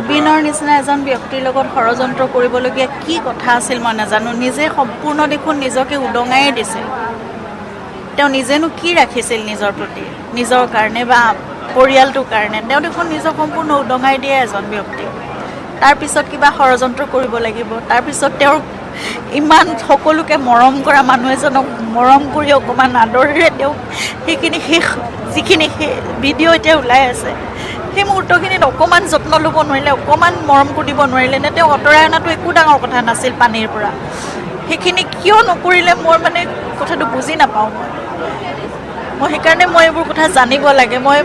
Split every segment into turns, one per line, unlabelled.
জুবিনৰ নিচিনা এজন ব্যক্তিৰ লগত ষড়যন্ত্ৰ কৰিবলগীয়া কি কথা আছিল মই নাজানো। নিজে সম্পূৰ্ণ দেখোন নিজকে উদঙায়ে দিছিল। তেওঁ নিজেনো কি ৰাখিছিল নিজৰ প্ৰতি, নিজৰ কাৰণে বা পৰিয়ালটোৰ কাৰণে? তেওঁ দেখোন নিজক সম্পূৰ্ণ উদঙাই দিয়া এজন ব্যক্তি। তাৰপিছত কিবা ষড়যন্ত্ৰ কৰিব লাগিব, তাৰপিছত তেওঁৰ ইমান সকলোকে মৰম কৰা মানুহ এজনক মৰম কৰি অকণমান আদৰেৰে তেওঁক সেইখিনি শেষ যিখিনি ভিডিঅ' এতিয়া ওলাই আছে, সেই মুহূৰ্তখিনিত অকণমান যত্ন ল'ব নোৱাৰিলে, অকণমান মৰম কৰিব নোৱাৰিলে নে? তেওঁক আঁতৰাই অনাটো একো ডাঙৰ কথা নাছিল পানীৰ পৰা। সেইখিনি কিয় নকৰিলে মই মানে কথাটো বুজি নাপাওঁ। মই সেইকাৰণে মই এইবোৰ কথা জানিব লাগে। মই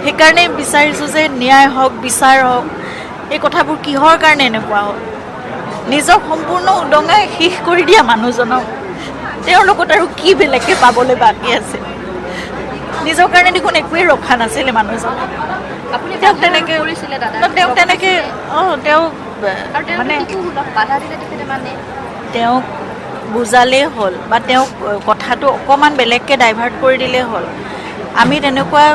সেইকাৰণেই বিচাৰিছোঁ যে ন্যায় হওক, বিচাৰ হওক। এই কথাবোৰ কিহৰ কাৰণে এনেকুৱা হ'ল? নিজক সম্পূৰ্ণ উদঙাই শেষ কৰি দিয়া মানুহজনক তেওঁৰ লগত আৰু কি বেলেগকৈ পাবলৈ বাকী আছে? নিজৰ কাৰণে দেখোন একোৱেই ৰখা নাছিলে মানুহজনে। তেওঁক তেনেকৈ, তেওঁক তেনেকৈ, অঁ, তেওঁ মানে তেওঁক বুজালেই হ'ল বা তেওঁক কথাটো অকণমান বেলেগকৈ ডাইভাৰ্ট কৰি দিলেই হ'ল। আমি তেনেকুৱা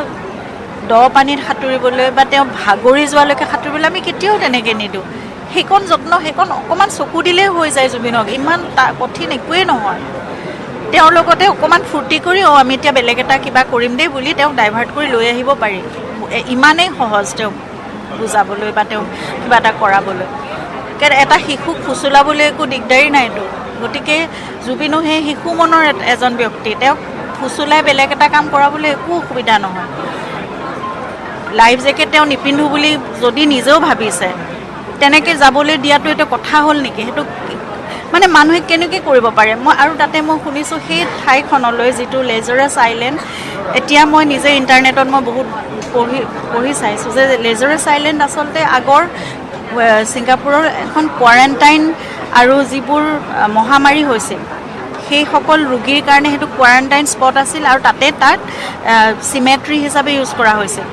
দ পানীত সাঁতুৰিবলৈ বা তেওঁ ভাগৰি যোৱালৈকে সাঁতুৰিবলৈ আমি কেতিয়াও তেনেকৈ নিদিওঁ। সেইকণ যত্ন, সেইকণ অকণমান চকু দিলেই হৈ যায় জুবিনক। ইমান কঠিন একোৱেই নহয়। তেওঁৰ লগতে অকণমান ফূৰ্তি কৰি, অঁ, আমি এতিয়া বেলেগ এটা কিবা কৰিম দেই বুলি তেওঁক ডাইভাৰ্ট কৰি লৈ আহিব পাৰি। ইমানেই সহজ তেওঁক বুজাবলৈ বা তেওঁক কিবা এটা কৰাবলৈ। কাৰণ এটা শিশুক ফুচুলাবলৈ একো দিগদাৰী নাইতো। গতিকে জুবিনো সেই শিশু মনৰ এজন ব্যক্তি, তেওঁক ফুচুলাই বেলেগ এটা কাম কৰাবলৈ একো অসুবিধা নহয়। লাইফ জেকেট তেওঁ নিপিন্ধো বুলি যদি নিজেও ভাবিছে, তেনেকৈ যাবলৈ দিয়াটো এইটো কথা হ'ল নেকি? সেইটো মানে মানুহে কেনেকৈ কৰিব পাৰে? মই আৰু তাতে মই শুনিছোঁ সেই ঠাইখনলৈ যিটো লেজাৰাছ আইলেণ্ড, এতিয়া মই নিজে ইণ্টাৰনেটত মই বহুত পঢ়ি পঢ়ি চাইছোঁ যে লেজাৰাছ আইলেণ্ড আচলতে আগৰ ছিংগাপুৰৰ এখন কোৱাৰেণ্টাইন আৰু যিবোৰ মহামাৰী হৈছিল সেইসকল ৰোগীৰ কাৰণে সেইটো কোৱাৰেণ্টাইন স্পট আছিল আৰু তাতে তাত চিমেট্ৰি হিচাপে ইউজ কৰা হৈছিল।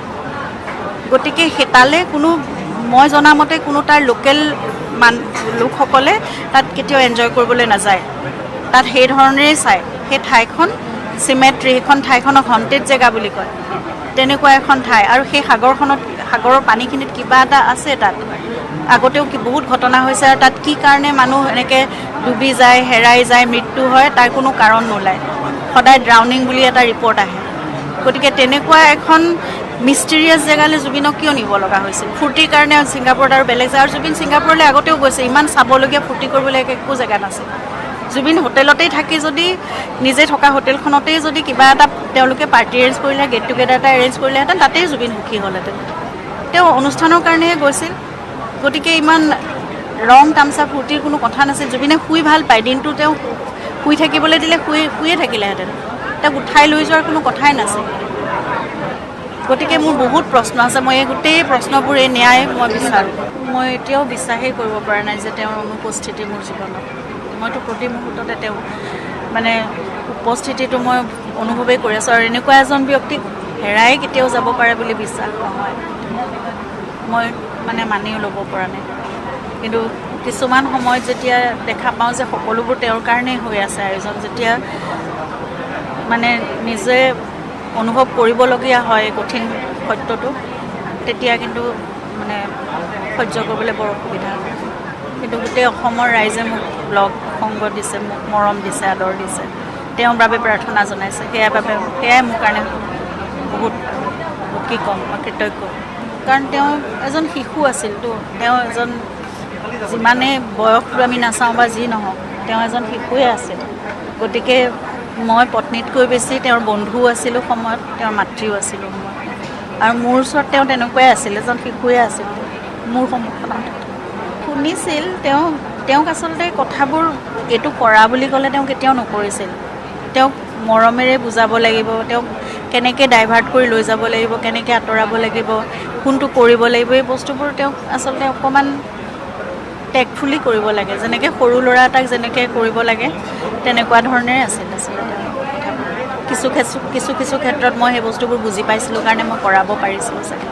গতিকে সেই তালৈ কোনো, মই জনামতে কোনো তাৰ লোকেল লোকসকলে তাত কেতিয়াও এনজয় কৰিবলৈ নাযায়। তাত সেই ধৰণেৰেই চায়। সেই ঠাইখন চিমেট্ৰি, সেইখন ঠাইখনক হণ্টেড জেগা বুলি কয়, তেনেকুৱা এখন ঠাই। আৰু সেই সাগৰখনত, সাগৰৰ পানীখিনিত কিবা এটা আছে। তাত আগতেও কি বহুত ঘটনা হৈছে আৰু তাত কি কাৰণে মানুহ এনেকৈ ডুবি যায়, হেৰাই যায়, মৃত্যু হয়, তাৰ কোনো কাৰণ নোলায়। সদায় ড্ৰাউনিং বুলি এটা ৰিপৰ্ট আহে। গতিকে তেনেকুৱা এখন মিষ্টেৰিয়াছ জেগালৈ জুবিনক কিয় নিব লগা হৈছিল? ফূৰ্তিৰ কাৰণে ছিংগাপুৰত আৰু বেলেগ জেগা। আৰু জুবিন ছিংগাপুৰলৈ আগতেও গৈছে, ইমান চাবলগীয়া ফূৰ্তি কৰিবলৈ একো জেগা নাছিল। জুবিন হোটেলতেই থাকি যদি, নিজে থকা হোটেলখনতেই যদি কিবা এটা তেওঁলোকে পাৰ্টি এৰেঞ্জ কৰিলে, গেট টুগেডাৰ এটা এৰেঞ্জ কৰিলেহেঁতেন, তাতেই জুবিন সুখী হ'লহেঁতেন। তেওঁ অনুষ্ঠানৰ কাৰণেহে গৈছিল। গতিকে ইমান ৰং তামচা ফূৰ্তিৰ কোনো কথা নাছিল। জুবিনে শুই ভাল পায়, দিনটো তেওঁ শুই থাকিবলৈ দিলে শুয়ে থাকিলেহেঁতেন। তেওঁক উঠাই লৈ যোৱাৰ কোনো কথাই নাছিল। গতিকে মোৰ বহুত প্ৰশ্ন আছে। মই এই গোটেই প্ৰশ্নবোৰ, এই ন্যায় মই বিচাৰোঁ। মই এতিয়াও বিশ্বাসেই কৰিব পৰা নাই যে তেওঁৰ অনুপস্থিতি মোৰ জীৱনত। মইতো প্ৰতি মুহূৰ্ততে তেওঁ মানে উপস্থিতিটো মই অনুভৱেই কৰি আছোঁ। আৰু এনেকুৱা এজন ব্যক্তিক হেৰাই কেতিয়াও যাব পাৰে বুলি বিশ্বাস নহয়, মই মানে মানিও ল'ব পৰা নাই। কিন্তু কিছুমান সময়ত যেতিয়া দেখা পাওঁ যে সকলোবোৰ তেওঁৰ কাৰণেই হৈ আছে আয়োজন, যেতিয়া মানে নিজে অনুভৱ কৰিবলগীয়া হয় কঠিন সত্যটো, তেতিয়া কিন্তু মানে সহ্য কৰিবলৈ বৰ অসুবিধা হয়। কিন্তু গোটেই অসমৰ ৰাইজে মোক লগ সংগ দিছে, মোক মৰম দিছে, আদৰ দিছে, তেওঁৰ বাবে প্ৰাৰ্থনা জনাইছে। সেয়াৰ বাবে, সেয়াই মোৰ কাৰণে বহুত, কি ক'ম, মই কৃতজ্ঞ। কাৰণ তেওঁ এজন শিশু আছিলতো। তেওঁ এজন, যিমানেই বয়সটো আমি নাচাওঁ বা যি নহওক, তেওঁ এজন শিশুৱে আছিল। গতিকে মই পত্নীতকৈ বেছি তেওঁৰ বন্ধুও আছিলোঁ সময়ত, তেওঁৰ মাতৃও আছিলোঁ সময়ত। আৰু মোৰ ওচৰত তেওঁ তেনেকুৱাই আছিল, এজন শিশুৱে আছিল মোৰ সন্মুখত। শুনিছিল তেওঁ, তেওঁক আচলতে কথাবোৰ এইটো কৰা বুলি ক'লে তেওঁ কেতিয়াও নকৰিছিল। তেওঁক মৰমেৰে বুজাব লাগিব, তেওঁক কেনেকৈ ডাইভাৰ্ট কৰি লৈ যাব লাগিব, কেনেকৈ আঁতৰাব লাগিব, কোনটো কৰিব লাগিব, এই বস্তুবোৰ তেওঁক আচলতে অকণমান টেকফুলি কৰিব লাগে। যেনেকৈ সৰু ল'ৰা এটাক যেনেকৈ কৰিব লাগে, তেনেকুৱা ধৰণেৰে আছিল আচলতে কথাবোৰ। কিছু কিছু কিছু ক্ষেত্ৰত মই সেই বস্তুবোৰ বুজি পাইছিলোঁ কাৰণে মই কৰাব পাৰিছিলোঁ চাগে।